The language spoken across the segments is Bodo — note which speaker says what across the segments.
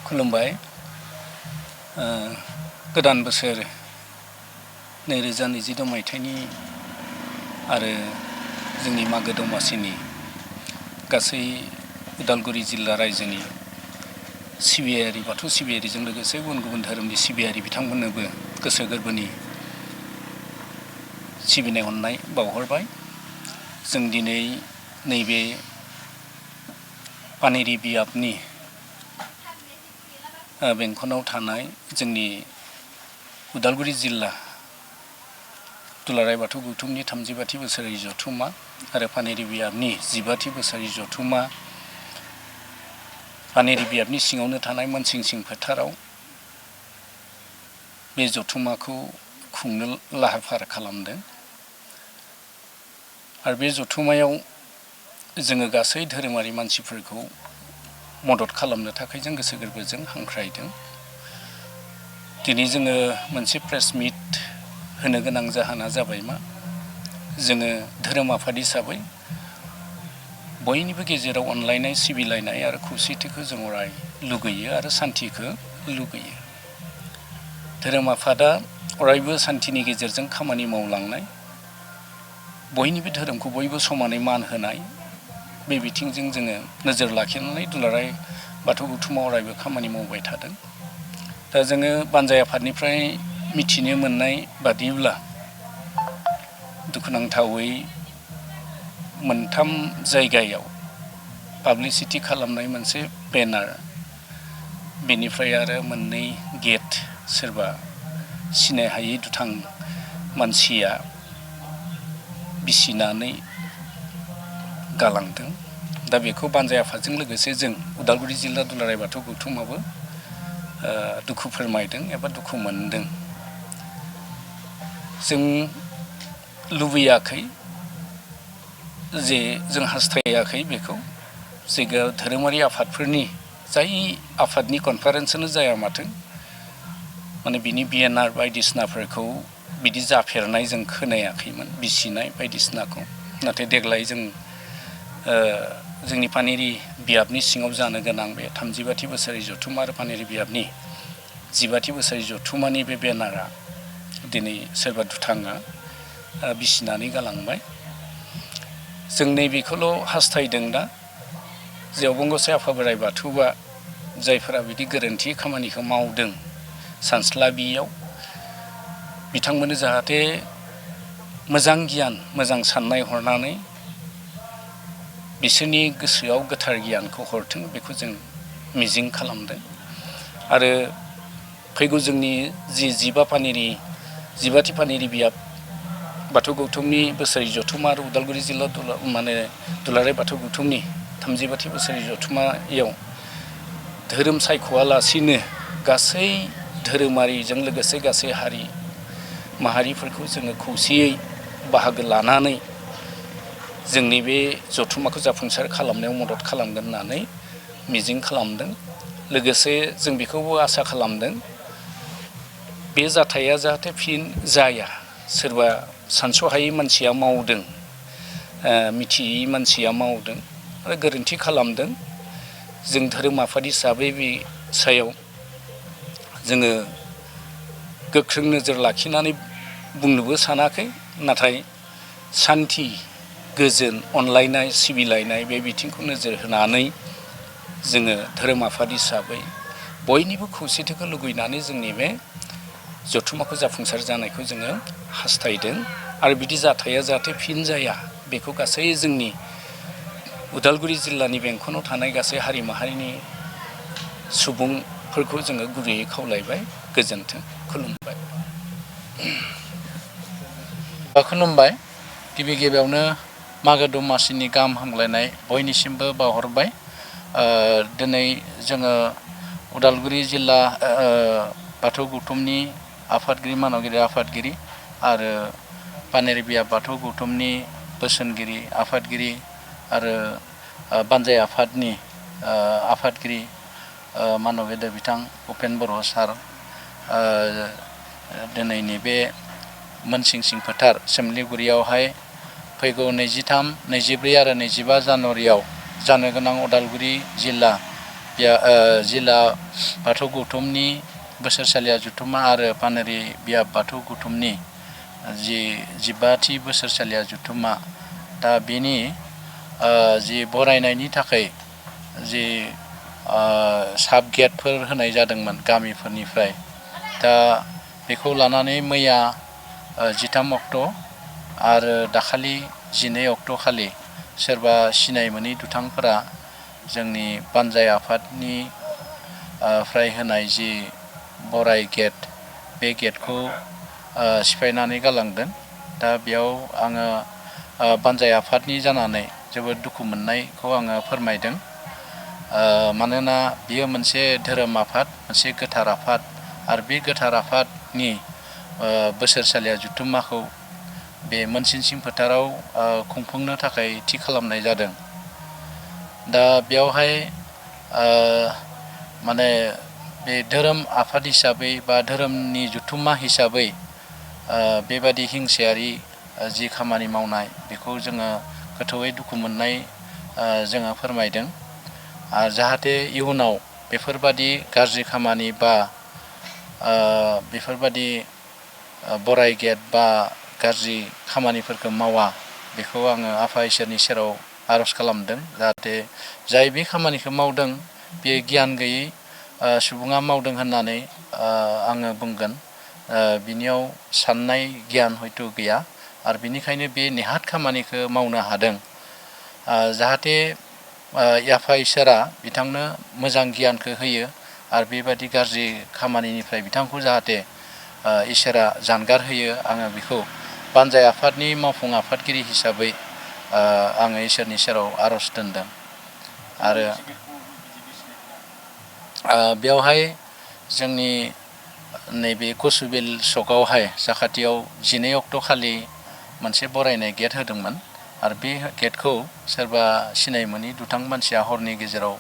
Speaker 1: खुलुमबाय। गोदान बोसोर 2022 मायथाइनि आरो जोंनि मागो दमासिनि गासै उदालगुरि जिल्ला रायजोनि सिबियारि बाथौ सिबियारिजों लोगोसे गुबुन गुबुन धोरोमनि सिबियारि बिथांमोननोबो गोसो गोरबोनि सिबिनाय अननाय बावहरबाय। जों दिनै नैबे पानेरि बियाबनि बेंखनाव थानाय जोंनि उदालगुरि जिल्ला दुलाराय बाथौ गौथुमनि 35थि बोसोरारि जथुम्मा आरो पानेरि बियाबनि 15थि बोसोरारि जथुम्मा पानेरि बियाबनि सिङावनो थानाय मोनसिंसिं फोथाराव बे जथुम्माखौ खुंनो लाहार फाहार खालामदों। आरो बे जथुम्मायाव जोङो गासै धोरोमारि मानसिफोरखौ मदद खालामनो थाखाय जों गोसो गोरबोजों हांख्रायदों। दिनै जोङो मोनसे प्रेस मिट होनो गोनां जाहोना जाबाय मा, जोङो धोरोम आफाद हिसाबै बयनिबो गेजेराव अनलायनाय सिबिलायनाय आरो खौसेथिखौ जों अराय लुगैयो आरो सान्थिखौ लुगैयो। धोरोम आफादा अरायबो सान्थिनि गेजेरजों खामानि मावलांनाय, बयनिबो धोरोमखौ बयबो समानै मान होनाय, बे बिथिंजों जोङो नोजोर लाखिनानै दुलाराय बाथौ गौथुमाव अरायबो खामानि मावबाय थादों। दा जोङो बानजाय आफादनिफ्राय मिथिनो मोननाय बादिब्ला दुखुनांथावै मोनथाम जायगायाव पाब्लिसिटि खालामनाय मोनसे बेनार, बेनिफ्राय आरो मोननै गेट सोरबा सिनाय हायै दुथां मानसिया बिसिनानै गालांदों। दा बेखौ बानजाय आफादजों लोगोसे जों उदालगुरि जिल्ला दुलाराय बाथौ गौथुमाबो दुखु फोरमायदों एबा दुखु मोनदों। जों लुबैयाखै जे जों हास्थायाखै बेखौ जे धोरोमारि आफादफोरनि जाय आफादनि कनफारेन्सआनो जाया माथों, माने बिनि बिएनआर बायदिसिनाफोरखौ बिदि जाफेरनाय जों खोनायाखैमोन, बिसिनाय बायदिसिनाखौ। नाथाय देग्लाय जों जोंनि पानेरि बियाबनि सिङाव जानो गोनां बे 35थि बोसोरारि जथुम्मा आरो पानेरि बियाबनि 15थि बोसोरारि जथुम्मानि बे बेनारा दिनै सोरबा दुथाङा बिसिनानै गालांबाय। जों नैबेखौल' हास्थायदों दा जे अबंगसाय आफा बोराइ बाथौआ जायफोरा बिदि गोरोन्थि खामानिखौ मावदों सानस्लाबियाव, बिथांमोननो जाहाथे मोजां गियान, मोजां साननाय हरनानै बिसोरनि गोसोआव गोथार गियानखौ हरथों, बेखौ जों मिजिं खालामदों। आरो फैगौ जोंनि 15थि पानेरि बियाब बाथौ गौथुमनि बोसोरारि जथुम्मा आरो उदालगुरि जिल्ला दुलाराय बाथौ गौथुमनि 35थि बोसोरारि जथुम्मायाव धोरोम सायख'वालासिनो गासै धोरोमारिजों लोगोसे गासै हारि माहारिफोरखौ जोङो खौसेयै बाहागो लानानै जोंनि बे जथुम्माखौ जाफुंसार खालामनायाव मदद खालामगोन होननानै मिजिं खालामदों। लोगोसे जों बेखौबो आसा खालामदों बे जाथाया जाहाथे फिन जाया। सोरबा सानस'हायै मानसिया मावदों, मिथियै मानसिया मावदों आरो गोरोन्थि खालामदों। जों धोरोम आफाद हिसाबै बे सायाव जोङो गोख्रों नोजोर लाखिनानै बुंनोबो सानाखै, नाथाय सान्थि, गोजोन, अनलायनाय, सिबिलायनाय बे बिथिंखौ नोजोर होनानै जोङो धोरोम आफाद हिसाबै बयनिबो खौसेथिखौ लुगैनानै जोंनि बे जथुम्माखौ जाफुंसार जानायखौ जोङो हास्थायदों। आरो बिदि जाथाया जाहाथे फिन जाया, बेखौ गासै जोंनि उदालगुरि जिल्लानि बेंखनाव थानाय गासै हारि माहारिनि सुबुंफोरखौ जोङो गुरैयै खावलायबाय। गोजोन्थों। खुलुमबाय।
Speaker 2: खुलुमबाय। गिबि गिबियावनो मागो दमासिनि गाहाम हामलायनाय बयनिसिमबो बावहरबाय। दिनै जोङो उदालगुरि जिल्ला बाथौ गौथुमनि आफादगिरि, मानगिरि आफादगिरि आरो पानेरि बियाब बाथौ गौथुमनि बोसोनगिरि आफादगिरि आरो बानजाय आफादनि आफादगिरि मानगेदेर बिथां उपेन बर' सार दिनैनि बे मोनसिंसिं फोथार सोमलिगुरियावहाय फैगौ 23, 24 आरो 25 जानुवारियाव जानो गोनां उदालगुरि जिल्ला जिल्ला बाथौ गौथुमनि बोसोरसालिया जथुम्मा आरो पानेरि बियाब बाथौ गौथुमनि 15थि बोसोरसालिया जथुम्मा दा बेनि जि बरायनायनि थाखाय जि साब गेटफोर होनाय जादोंमोन गामिफोरनिफ्राय दा बेखौ लानानै मैया 13 अक्ट' आरो दाखालि 12 अक्ट' खालि सोरबा सिनाय मोनै दुथांफोरा जोंनि बानजाय आफादनि फ्राय होनाय जि बराय गेट बे गेटखौ सिफायनानै गालांदों दा बेयाव आङो बानजाय आफादनि जानानै जोबोद दुखु मोननायखौ आङो फोरमायदों मानोना बियो मोनसे धोरोम आफाद मोनसे गोथार आफाद आरो बे गोथार आफादनि बोसोरसालिया जथुम्माखौ बे मोनसिंसिं फोथाराव खुंफुंनो थाखाय थि खालामनाय जादों दा बेयावहाय माने बे धोरोम आफाद हिसाबै बा धोरोमनि जथुम्मा हिसाबै बेबादि हिंसायारि जि खामानि मावनाय बेखौ जोङो गोथौयै दुखु मोननाय जोङो फोरमायदों आरो जाहाथे इयुनाव बेफोरबादि गाज्रि खामानि बा बेफोरबादि बराय गेट बा गाज्रि खामानिफोरखौ मावा बेखौ आङो आफा इसोरनि सेराव आर'ज खालामदों जाहाथे जाय बे खामानिखौ मावदों बे गियान गैयै सुबुङा मावदों होननानै आङो बुंगोन बिनियाव साननाय गियान हयथ' गैया आरो बिनिखायनो बे नेहाथ खामानिखौ मावनो हादों जाहाथे आफा इसोरा बिथांनो मोजां गियानखौ होयो आरो बेबादि गाज्रि खामानिनिफ्राय बिथांखौ जाहाथे इसोरा जानगार होयो आङो बेखौ बानजाय आफादनि मावफुं आफादगिरि हिसाबै आङो इसोरनि सेराव आर'ज दोनदों आरो बेवहाय जोंनि नैबे कसुबिल सकआवहाय साखाथियाव 12 अक्ट' खालि मोनसे बरायनाय गेट होदोंमोन आरो बे गेटखौ सोरबा सिनाय मोनै दुथां मानसिया हरनि गेजेराव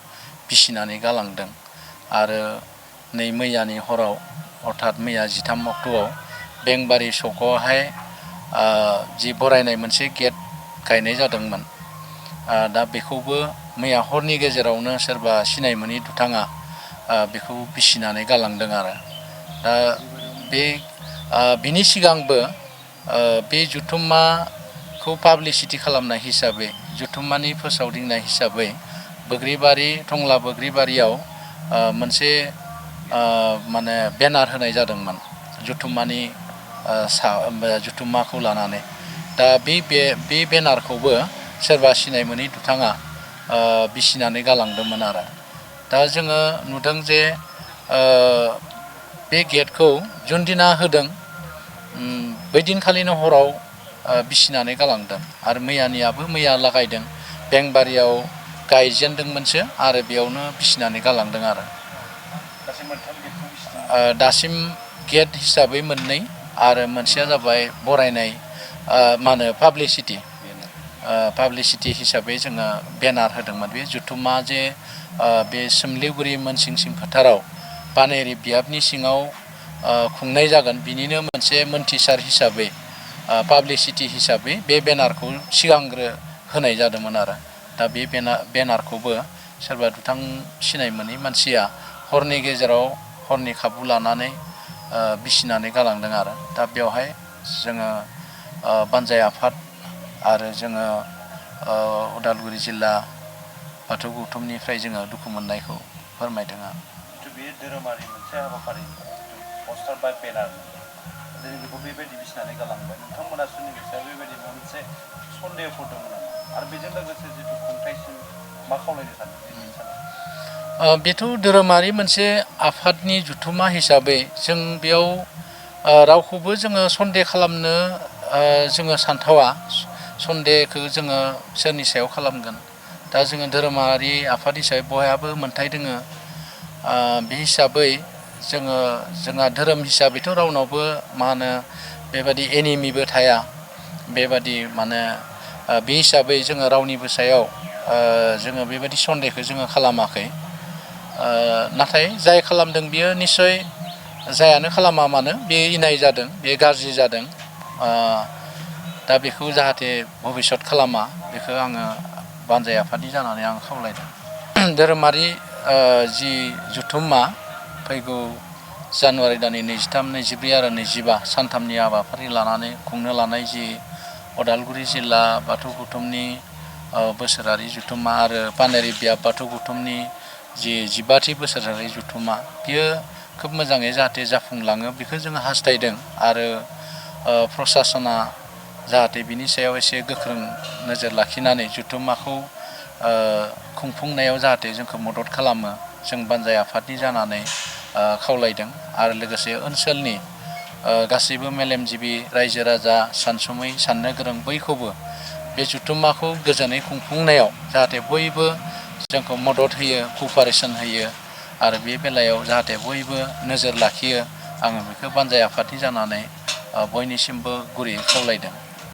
Speaker 2: बिसिनानै गालांदों आरो नै मैयानि हराव अर्थात मैया 13 अक्ट'आव बेंबारि सकआवहाय जि बरायनाय मोनसे गेट गायनाय जादोंमोन दा बेखौबो मैया हरनि गेजेरावनो सोरबा सिनाय मोनै दुथाङा बेखौ बिसिनानै गालांदों आरो दा बिनि सिगांबो बे जथुम्माखौ पाब्लिसिटि खालामनाय हिसाबै जथुम्मानि फोसावदिंनाय हिसाबै बोग्रिबारि टंला बोग्रिबारियाव मोनसे माने बेनार होनाय जादोंमोन जथुम्मानि जथुम्माखौ लानानै दा बे बेनारखौबो सोरबा सिनाय मोनै दुथाङा बिसिनानै गालांदोंमोन आरो दा जोङो नुदों जे बे गेटखौ जुनदिना होदों बै दिनखालिनो हराव बिसिनानै गालांदों आरो मैयानियाबो मैया लागायदों बेंबारियाव गायजेनदोंमोनसो आरो बेयावनो बिसिनानै गालांदों आरो दासिम गेट हिसाबै मोननै आरो मोनसेया जाबाय बरायनाय मा होनो पाब्लिसिटि हिसाबै जोङो बेनार होदोंमोन बे जथुम्मा जे बे सोमलिगुरि मोनसिंसिं फोथाराव पानेरि बियाबनि सिङाव खुंनाय जागोन बिनिनो मोनसे मोनथिसार हिसाबै पाब्लिसिटि हिसाबै बे बेनारखौ सिगांग्रो होनाय जादोंमोन आरो दा बे बेनारखौबो सोरबा दुथां सिनाय मोनै मानसिया हरनि गेजेराव हरनि खाबु लानानै बिसिनानै गालांदों आरो दा बेवहाय जोङो बानजाय आफाद आरो जोङो उदालगुरि जिल्ला बाथौ गौथुमनिफ्राय जोङो दुखु मोननायखौ फोरमायदों आरो
Speaker 3: बेयो धोरोमारि मोनसे हाबाफारि पस्टार बा बेनार जों बेखौ बेबायदि बिसिनानै गालांबाय नोंथांमोना सुनि गोसोआ बेबायदि मोनसे सन्देहफोर दङ आरो बेजों लोगोसे जिथु खुंथायसिम मा खावलायनो सानो
Speaker 2: बेथ' धोरोमारि मोनसे आफादनि जथुम्मा हिसाबै जों बेयाव रावखौबो जोङो सन्देह खालामनो जोङो सानथावा सन्देहखौ जोङो सोरनि सायाव खालामगोन दा जोङो धोरोमारि आफाद हिसाबै बयहाबो मोन्थाय दोङो बे हिसाबै जोंहा धोरोम हिसाबैथ' रावनावबो मा होनो बेबादि एनिमिबो थाया बेबादि माने बे हिसाबै जोङो रावनिबो सायाव जोङो बेबायदि सन्देहखौ जोङो खालामाखै नाथाय जाय खालामदों बियो निस्सय जायानो खालामा मानो बे इनाय जादों बे गाज्रि जादों दा बेखौ जाहाथे भबिसत खालामा बेखौ आङो बानजाय आफादनि जानानै आं खावलायदों धोरोमारि जि जुथुम्मा फैगौ जानुवारि दाननि 23, 24 आरो 25 सानथामनि हाबाफारि लानानै खुंनो लानाय जि उदालगुरि जिल्ला बाथौ गौथुमनि बोसोरारि जुथुम्मा आरो पानेरि बियाब बाथौ गौथुमनि जि 15थि बोसोरारि जुथुम्मा बियो खोब मोजाङै जाहाथे जाफुंलाङो बेखौ जोङो हास्थायदों आरो प्रसासना जाहाथे बिनि सायाव एसे गोख्रों नोजोर लाखिनानै जुथुम्माखौ खुंफुंनायाव जाहाथे जोंखौ मदद खालामो जों बानजाय आफादनि जानानै खावलायदों आरो लोगोसे ओनसोलनि गासैबो मेलेमजिबि रायजो राजा सानसुमै साननो गोरों बयखौबो बे जुथुम्माखौ गोजोनै खुंफुंनायाव जाहाथे बयबो जोंखौ मदद होयो कपारेसन होयो आरो बे बेलायाव जाहाथे बयबो नोजोर लाखियो आङो बेखौ बानजाय आफादनि जानानै बयनिसिमबो गुरैयै खावलायदों।